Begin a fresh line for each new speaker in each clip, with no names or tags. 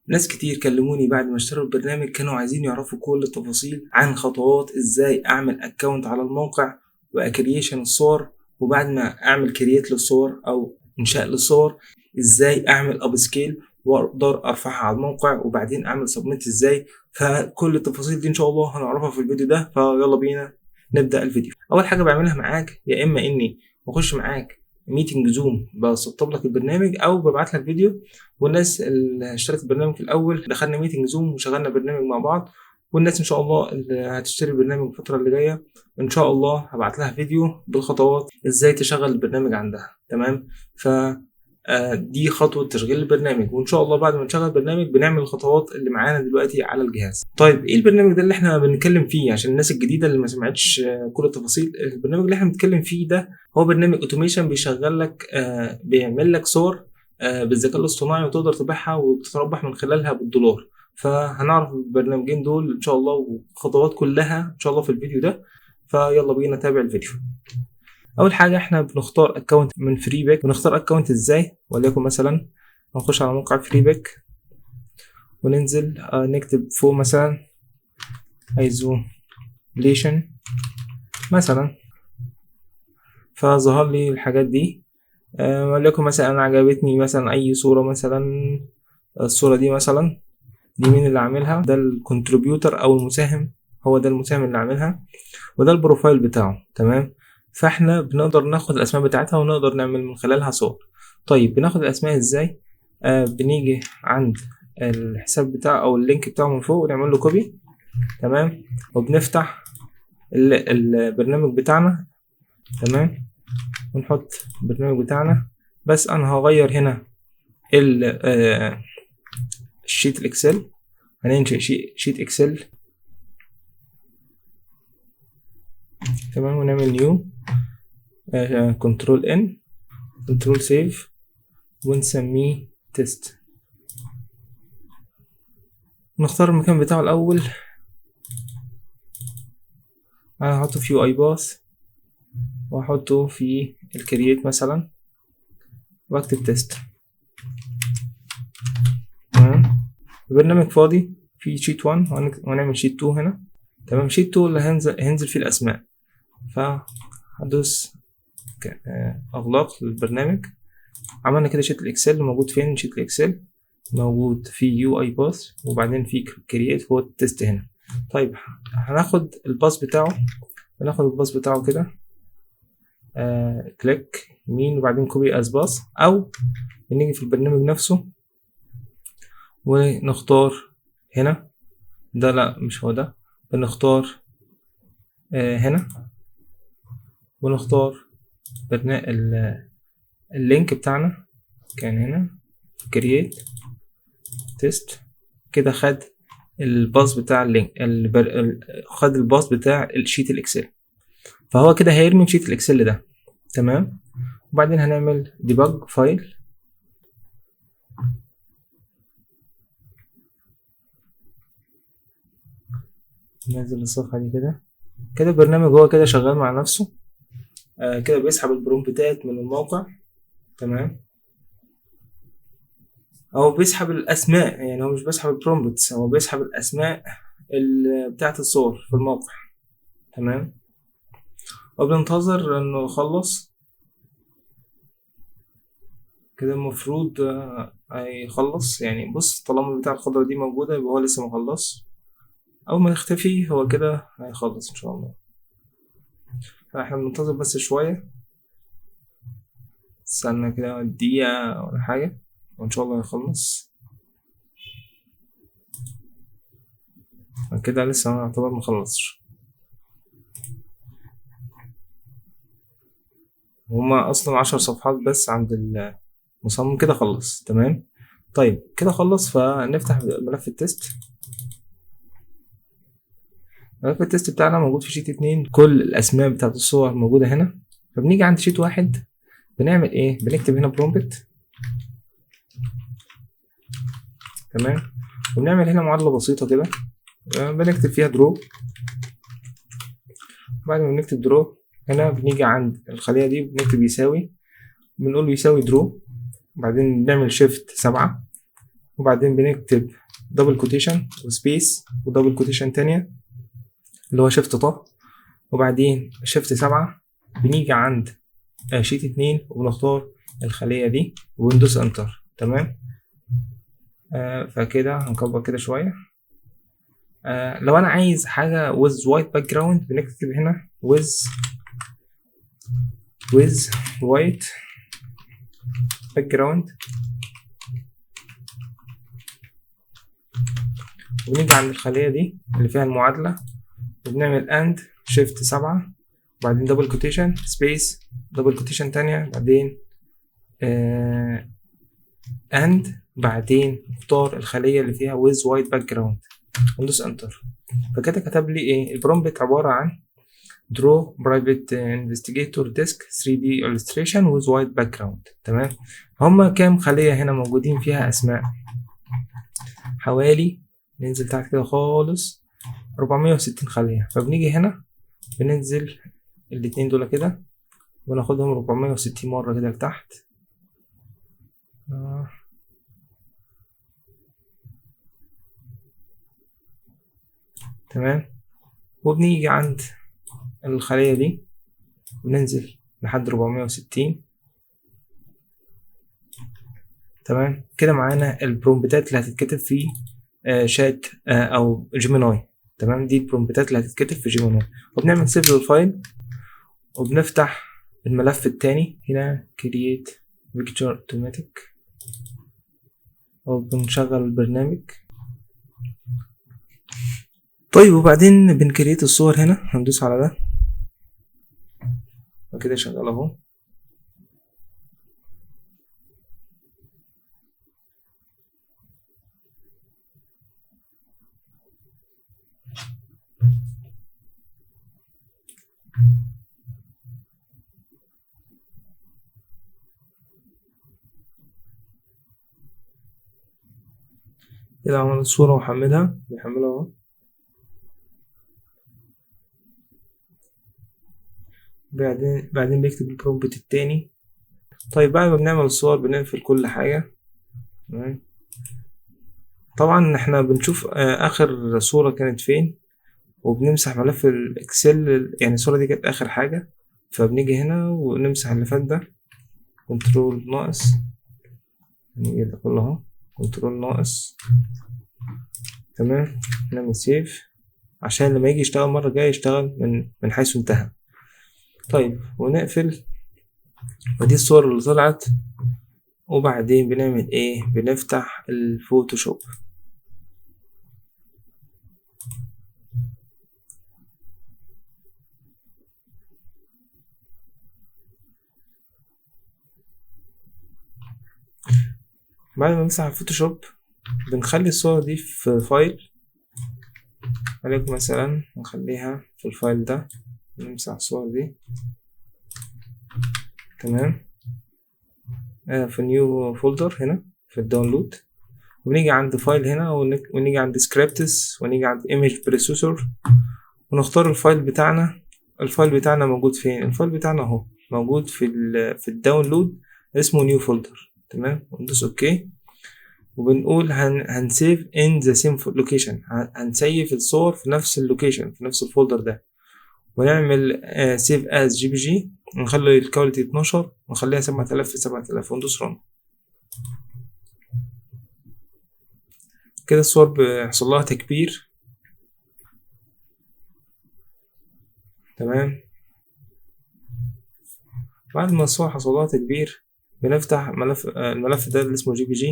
ناس كتير كلموني بعد ما اشتروا البرنامج، كانوا عايزين يعرفوا كل التفاصيل عن خطوات ازاي اعمل account على الموقع وا creation الصور، وبعد ما اعمل create للصور او انشاء للصور ازاي اعمل upscale واقدر ارفعها على الموقع، وبعدين اعمل submit ازاي. فكل التفاصيل دي ان شاء الله هنعرفها في الفيديو ده، فيلا بينا نبدا الفيديو. اول حاجة بعملها معاك يا اما اني بخش معاك meeting Zoom بسطب لك البرنامج، او ببعت لك فيديو. والناس اللي اشترت البرنامج في الاول دخلنا meeting Zoom وشغلنا برنامج مع بعض، والناس ان شاء الله اللي هتشتري البرنامج الفترة اللي جاية ان شاء الله هبعت لها فيديو بالخطوات ازاي تشغل البرنامج عندها. تمام، ف دي خطوة تشغيل البرنامج، وان شاء الله بعد ما نشغل البرنامج بنعمل الخطوات اللي معانا دلوقتي على الجهاز. طيب ايه البرنامج ده اللي احنا بنتكلم فيه عشان الناس الجديدة اللي ما سمعتش كل التفاصيل؟ البرنامج اللي احنا بنتكلم فيه ده هو برنامج automation بيشغل لك، بيعمل لك صور بالذكاء الاصطناعي وتقدر تبيعها وتتربح من خلالها بالدولار. فهنعرف البرنامجين دول ان شاء الله وخطوات كلها ان شاء الله في الفيديو ده، فيلا بينا نتابع الفيديو. اول حاجة احنا بنختار account من Freepik. بنختار account ازاي؟ وليكن مثلا هنخش على موقع Freepik وننزل نكتب فوق مثلا isolation مثلا، فظهر لي الحاجات دي. وليكن مثلا انا عجبتني مثلا اي صوره، مثلا الصورة دي مثلا، دي مين اللي عاملها؟ ده ال contributor او المساهم، هو ده المساهم اللي عاملها، وده ال profile بتاعه. تمام، فاحنا بنقدر ناخد الاسماء بتاعتها ونقدر نعمل من خلالها صور. طيب بناخد الاسماء ازاي؟ بنيجي عند الحساب بتاعه او ال link بتاعه من فوق ونعمل له copy. تمام، وبنفتح البرنامج بتاعنا. تمام، ونحط البرنامج بتاعنا. بس انا هغير هنا ال sheet ال Excel، هننشئ sheet Excel. تمام، ونعمل new، control N، control save، ونسميه test. نختار المكان بتاعه الاول، انا هحطه في UiPath واحطه في ال create مثلا، واكتب test. تمام، البرنامج فاضي في sheet 1، وهنعمل sheet 2 هنا. تمام، sheet 2 اللي هينزل فيه الاسماء، فهدوس اغلاق للبرنامج. عملنا كده sheet ال Excel. موجود فين sheet ال Excel؟ موجود في UiPath، وبعدين في create هو ال test هنا. طيب هناخد ال path بتاعه، هناخد ال path بتاعه كده، click يمين وبعدين copy as path، او بنيجي في البرنامج نفسه ونختار هنا ده، لا مش هو ده، بنختار هنا ونختار ال link بتاعنا كان هنا create test. كده خد ال path بتاع ال link، خد ال path بتاع ال sheet ال Excel، فهو كده هيرمي sheet ال Excel ده. تمام، وبعدين هنعمل debug file. ننزل الصفحة دي كده. كده البرنامج هو كده شغال مع نفسه، كده بيسحب ال prompt ات من الموقع. تمام، او بيسحب الاسماء، يعني هو مش بيسحب ال prompts، هو بيسحب الاسماء بتاعه الصور في الموقع. تمام، وبننتظر انه يخلص. كده المفروض هيخلص، يعني بص طالما بتاع الخضرة دي موجودة يبقى هو لسه مخلص. اول ما يختفي هو كده هيخلص ان شاء الله. فاحنا بننتظر بس شوية، استنى كده دقيقة ولا حاجة وان شاء الله هيخلص. كده لسه يعتبر مخلصش، هما اصلا 10 صفحات بس عند المصمم. كده خلص. تمام، طيب كده خلص، فنفتح ملف ال test. ملف ال test بتاعنا موجود في sheet 2، كل الاسماء بتاعت الصور موجودة هنا. فبنيجي عند sheet 1 بنعمل ايه؟ بنكتب هنا prompt. تمام، وبنعمل هنا معادلة بسيطة كده بنكتب فيها draw. بعد ما بنكتب draw هنا بنيجي عند الخلية دي بنكتب يساوي، بنقول يساوي draw، بعدين بنعمل shift 7. وبعدين بنكتب double quotation و space و double quotation تانية اللي هو shift ط، وبعدين shift 7. بنيجي عند sheet 2 وبنختار الخلية دي وندوس enter. تمام. فكده هنكبر كده شوية. لو انا عايز حاجة with white background بنكتب هنا with white background، وبنيجي عند الخلية دي اللي فيها المعادلة وبنعمل and shift 7، وبعدين double quotation space double quotation تانية، بعدين and، بعدين نختار الخلية اللي فيها with white background وندوس enter. فكده كتب لي ايه؟ ال prompt عبارة عن draw private investigator desk 3D illustration with white background. تمام. هما كام خلية هنا موجودين فيها اسماء؟ حوالي ننزل تحت كده خالص 460 خلية. فبنيجي هنا بننزل الاتنين دول كده وناخدهم 460 مرة كده لتحت. تمام. وبنيجي عند الخلية دي وننزل لحد 460. تمام كده معانا ال prompt ات اللي هتتكتب في شات او Gemini. تمام، دي ال prompt ات اللي هتتكتب في Gemini. وبنعمل save لل file وبنفتح الملف التاني هنا create picture automatic وبنشغل البرنامج. طيب وبعدين بن create الصور هنا، هندوس على ده وكده شغال اهو. كده عمل الصورة وحملها، بيحملها اهو. بعدين بيكتب ال prompt التاني. طيب بعد ما بنعمل الصور بنقفل كل حاجة. تمام. طبعا احنا بنشوف اخر صورة كانت فين وبنمسح ملف ال Excel، يعني الصورة دي كانت اخر حاجة، فبنيجي هنا ونمسح اللي فات ده control ناقص، نيجي ده كله اهو control ناقص. تمام، نعمل save عشان لما يجي يشتغل مرة جاية يشتغل من حيث انتهى. طيب ونقفل، ودي الصور اللي طلعت. وبعدين بنعمل ايه؟ بنفتح ال Photoshop. بعد ما نفتح ال Photoshop بنخلي الصور دي في file، عليكم مثلا نخليها في ال file ده، نمسح الصور دي. تمام، في new folder هنا في ال download، وبنيجي عند file هنا ونيجي عند scripts ونيجي عند image processor ونختار ال file بتاعنا. ال file بتاعنا موجود فين؟ ال file بتاعنا اهو موجود في ال download، اسمه new folder. تمام، وندوس okay، وبنقول هن save in the same location، هن save الصور في نفس ال location في نفس ال folder ده، ونعمل save as JPG، ونخلي ال quality 12 ونخليها 7000 في 7000 وندوس run. كده الصور بيحصل لها تكبير. تمام، بعد ما الصور حصل لها تكبير بنفتح الملف ده اللي اسمه JPG.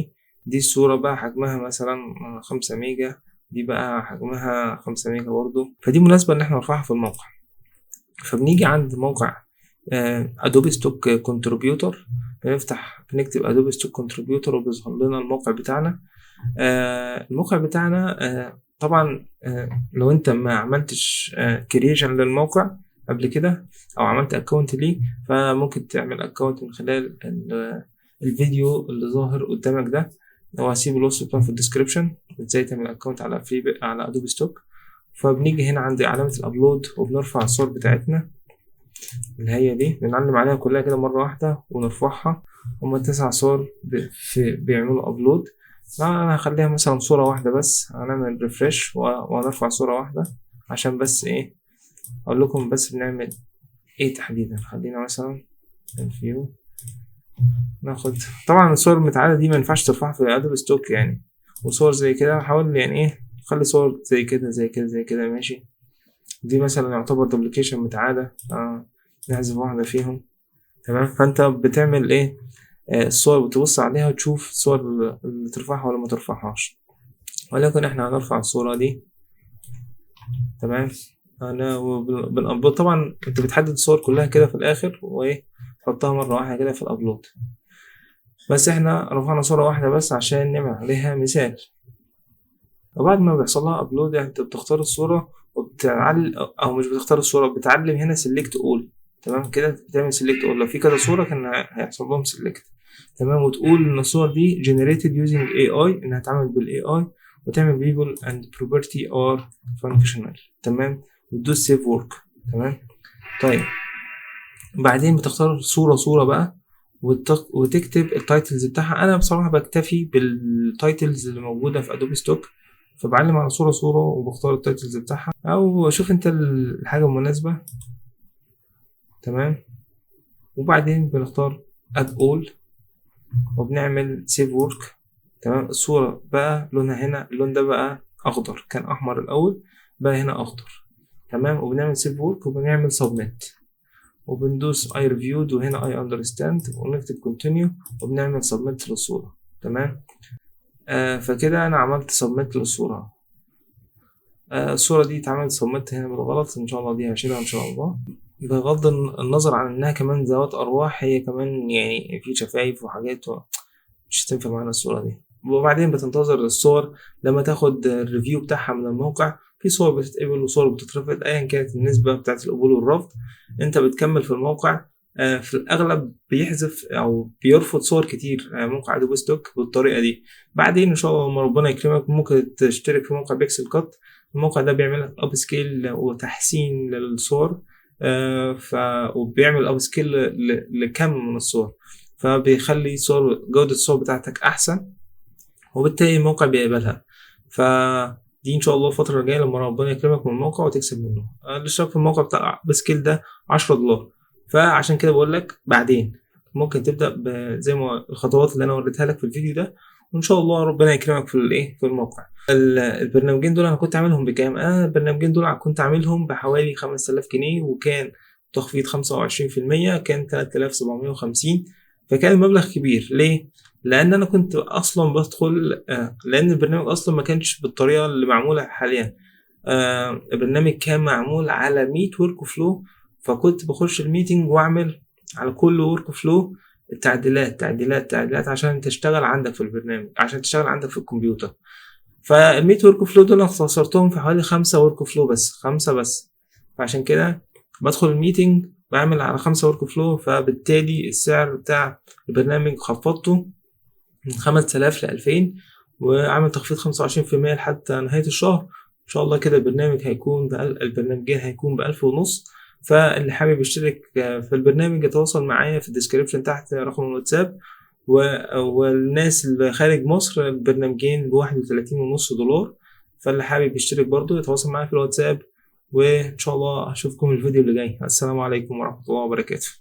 دي الصورة بقى حجمها مثلا 5 ميجا، دي بقى حجمها 5 ميجا برضو، فدي مناسبة ان احنا نرفعها في الموقع. فبنيجي عند موقع Adobe Stock Contributor، بنفتح بنكتب Adobe Stock Contributor وبيظهر لنا الموقع بتاعنا. الموقع بتاعنا طبعا لو انت ما عملتش creation للموقع قبل كده او عملت account ليه، فممكن تعمل account من خلال الفيديو اللي ظاهر قدامك ده، وهسيب الوصف بتاعه في ال description ازاي تعمل account على free على Adobe Stock. فبنيجي هنا عند علامة ال upload وبنرفع الصور بتاعتنا اللي هي دي، بنعلم عليها كلها كده مرة واحدة ونرفعها. هما 9 صور بيعملوا upload. لا انا هخليها مثلا صورة واحدة بس، هنعمل refresh وهنرفع صورة واحدة عشان بس ايه اقول لكم بس بنعمل ايه تحديدا. خلينا مثلا ال view ناخد، طبعا الصور المتعادة دي ما ينفعش ترفعها في Adobe Stock يعني، وصور زي كده حاول يعني ايه خلي صور زي كده زي كده زي كده ماشي. دي مثلا يعتبر duplication متعادة، نحذف واحدة فيهم. تمام، فانت بتعمل ايه، الصور بتبص عليها وتشوف الصور اللي ترفعها ولا ما ترفعهاش، ولكن احنا هنرفع الصورة دي. تمام، انا بن upload طبعا انت بتحدد الصور كلها كده في الاخر وايه تحطها مرة واحدة كده في ال upload، بس احنا رفعنا صورة واحدة بس عشان نعمل عليها مثال. وبعد ما بيحصل لها upload يعني انت بتختار الصورة وبتعلم، او مش بتختار الصورة، بتعلم هنا select all. تمام كده بتعمل select all، لو في كذا صورة كان هيحصل لهم select. تمام، وتقول ان الصور دي generated using AI، انها اتعملت بال AI، وتعمل people and property are functional. تمام، وتدوس save work. تمام، طيب بعدين بتختار صورة صورة بقى وتكتب ال titles بتاعها. انا بصراحة بكتفي بال titles اللي موجودة في Adobe Stock، فبعلم على صورة صورة وبختار ال titles بتاعها، او شوف انت الحاجة المناسبة. تمام، وبعدين بنختار add all وبنعمل save work. تمام، الصورة بقى لونها هنا، اللون ده بقى اخضر، كان احمر الاول بقى هنا اخضر. تمام، وبنعمل save work وبنعمل submit وبندوس I reviewed وهنا I understand ونكتب continue وبنعمل submit للصورة. تمام، فكده انا عملت submit للصورة. الصورة دي اتعملت submit هنا بالغلط، ان شاء الله دي هشيلها ان شاء الله، بغض النظر عن انها كمان ذوات ارواح، هي كمان يعني في شفايف وحاجات مش هتنفع معانا الصورة دي. وبعدين بتنتظر الصور لما تاخد ال review بتاعها من الموقع، في صور بتتقبل وصور بتترفض، ايا كانت النسبة بتاعت القبول والرفض انت بتكمل في الموقع. في الاغلب بيحذف او بيرفض صور كتير، موقع Adobe Stock بالطريقة دي. بعدين ان شاء الله لما ربنا يكرمك ممكن تشترك في موقع Pixelcut، الموقع ده بيعمل لك upscale وتحسين للصور، وبيعمل upscale لكم من الصور، فبيخلي جودة الصور بتاعتك احسن، وبالتالي الموقع بيقبلها. فدي ان شاء الله الفترة الجاية لما ربنا يكرمك من الموقع وتكسب منه. الاشتراك في الموقع بتاع upscale ده $10، فعشان كده بقول لك بعدين ممكن تبدأ زي ما الخطوات اللي انا وريتها لك في الفيديو ده، وان شاء الله ربنا يكرمك في الايه في الموقع. البرنامجين دول انا كنت عاملهم بكام؟ انا البرنامجين دول كنت عاملهم بحوالي 5000 جنيه، وكان تخفيض 25%، كان 3750، فكان المبلغ كبير. ليه؟ لان انا كنت اصلا بدخل، لان البرنامج اصلا ما كانش بالطريقه اللي معموله حاليا. البرنامج كان معمول على 100 workflow، فكنت بخش ال meeting واعمل على كل workflow تعديلات تعديلات تعديلات عشان تشتغل عندك في البرنامج، عشان تشتغل عندك في الكمبيوتر. فال 100 workflow دول انا اختصرتهم في حوالي 5 workflow بس، 5 بس. فعشان كده بدخل ال meeting بعمل على 5 workflow، فبالتالي السعر بتاع البرنامج خفضته من 5000 ل 2000، وعامل تخفيض 25% لحتى نهاية الشهر. إن شاء الله كده البرنامج هيكون البرنامجين هيكون بألف ونص. فاللي حابب يشترك في البرنامج يتواصل معايا في ال description تحت رقم الواتساب. والناس اللي خارج مصر البرنامجين ب31.5 دولار، فاللي حابب يشترك برضو يتواصل معايا في الواتساب. وإن شاء الله أشوفكم الفيديو اللي جاي. السلام عليكم ورحمة الله وبركاته.